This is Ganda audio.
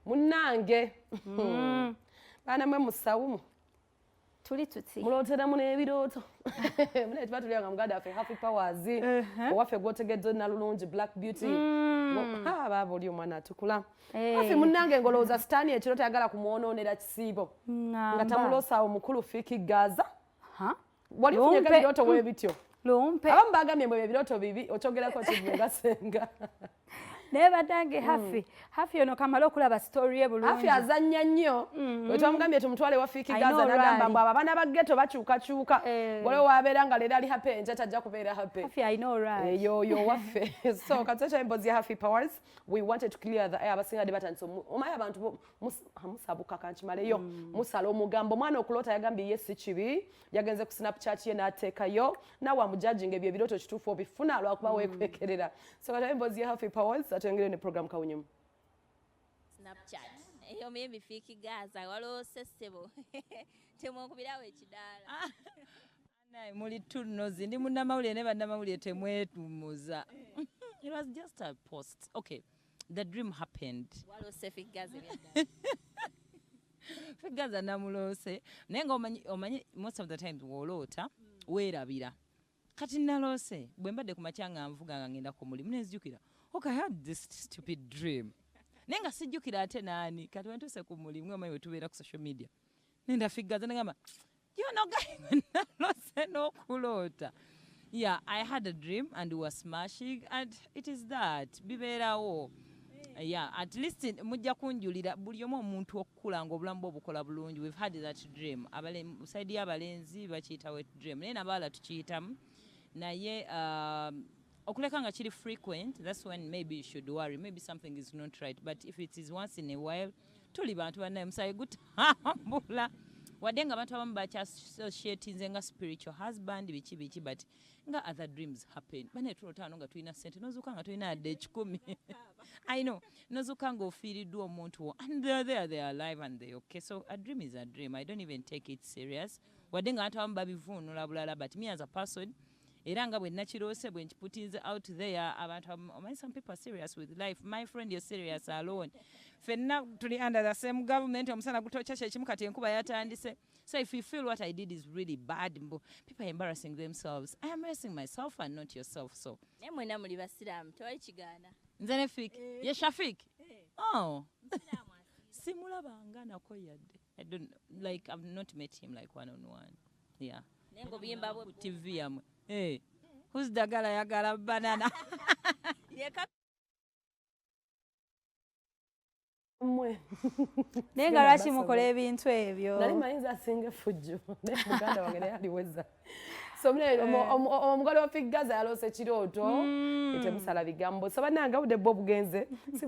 Munnange, baana mwe musawumu. Tuli tuti. Mulooteramu n'ebirooto. Munaye tuba tulya nga muganda waffe Happy Powers, owaffe gwotegedde nalulungi, Black Beauty. Baaba oli omwana atukula. Happy munnange, ng'olowooza sitaani ekiro tayagala kumwonoonera kisiibo nga tamulosaawo mukulu Fik Gaza? Wali ofunyeko ebirooto bwe bityo? Lumpe. Abamu bagambye mbu ebyo ebirooto bibi. Okyogerako kivu nga senga? Naye badange, Hafi, Hafi ono kamale okulaba story ye bulungi. Hafi azannya nnyo. Bwe twamugambye tumutwale wa Fik Gaza, n'agamba mbu abo abaana ba ghetto bakyukakyuka. Waliwo wabeera nga leero ali happy, enkya tajja kubeera happy. Hafi alina olwali. Eyo yo waffe. So katwekya emboozi ya Happy Powers. We wanted to clear the air. Abasinga de batandise omanyi abantu musabuka kankimaleyo, musala omugambo. Omwana okuloota, yagambye ye si kibi. Yagenze ku Snapchat ye n'ateekayo, naawe amujudginga ebyo ebirooto kituufu obifuna lwakuba weekwekerera. So katwayo emboozi ya Happy Powers, atwongere ne program Kawunyumu. Snapchat eyo omuyimbi Fik Gaza waloose ssebo, temwokubirawo ekidaala. Naye muli tunozi, ndi munnamawulire ne bannamawulire temwetumuza. It was just a post. Okay, the dream happened. Waloose Fik Gaza ebyaddala? Fik Gaza namuloose, naye nga omanyi most of the times woloota weerabira. Kati naloose bwe mbadde ku makya nga nvuga nga ngenda ku mulimu, nenzijukira, okay, I had this stupid dream, naye nga sijjukira ate naani. Kati wentuuse ku mulimu, omanyi wetubeera ku social media, nenda Fik Gaza, negamba, you know guy, naloose n'okuloota. Yeah, I had a dream and we were smashing and it is that bibeerawo. Yeah, at least mujja kunjulira buli omu omuntu okukula nga obulamu bwe obukola bulungi. We've had that dream. Side y'abalenzi bakiyita wet dream, naye nabawala tukiyitamu. Naye okuleka nga kiri frequent, that's when maybe you should worry, maybe something is not right. But if it is once in a while, tuli bantu bannaye, musayi gutambula. Wadde nga abantu abamu bakyassociatinze nga spiritual husband, biki biki, but nga other dreams happen. Banaye tulotaano nga tulina sente, nozuuka nga tulina yadde 100. I know, nozuuka nga ofiiriddwa omuntu wo, and they're there, they're alive and they okay. So a dream is a dream. I don't even take it serious, wadde nga abantu abamu babivuunula bulala. But me as a person, era nga bwe nakiroose, bwe nkiputinze out there, abantu omanyi some people are serious with life. My friend, you're serious alone. Ffenna tuli under the same government. Omusana gutokya kyekimu, kati enkuba yatandise. So if you feel what I did is really bad, mbu people are embarrassing themselves, I am embarrassing myself and not yourself. So Naye mwena muli basiraamu, tewali kigaana. Nze ne Fik ye Shafik. Oh, simulabanga nako yadde. I don't, like, I've not met him like one on one, yeah. Naye ngaobuyimba bwe Ku TV yamwe. Hey, who's dagala yagala banana? Yeka. Mmwe. Naye nga lwaki mukola ebintu ebyo? Nali mayinza asinga effujjo, naye muganda wange naye aliweza. So omugole wa Fik Gaza yaloose ekirooto. Temusala bigambo. So bannange, obudde bwe obugenze sibula.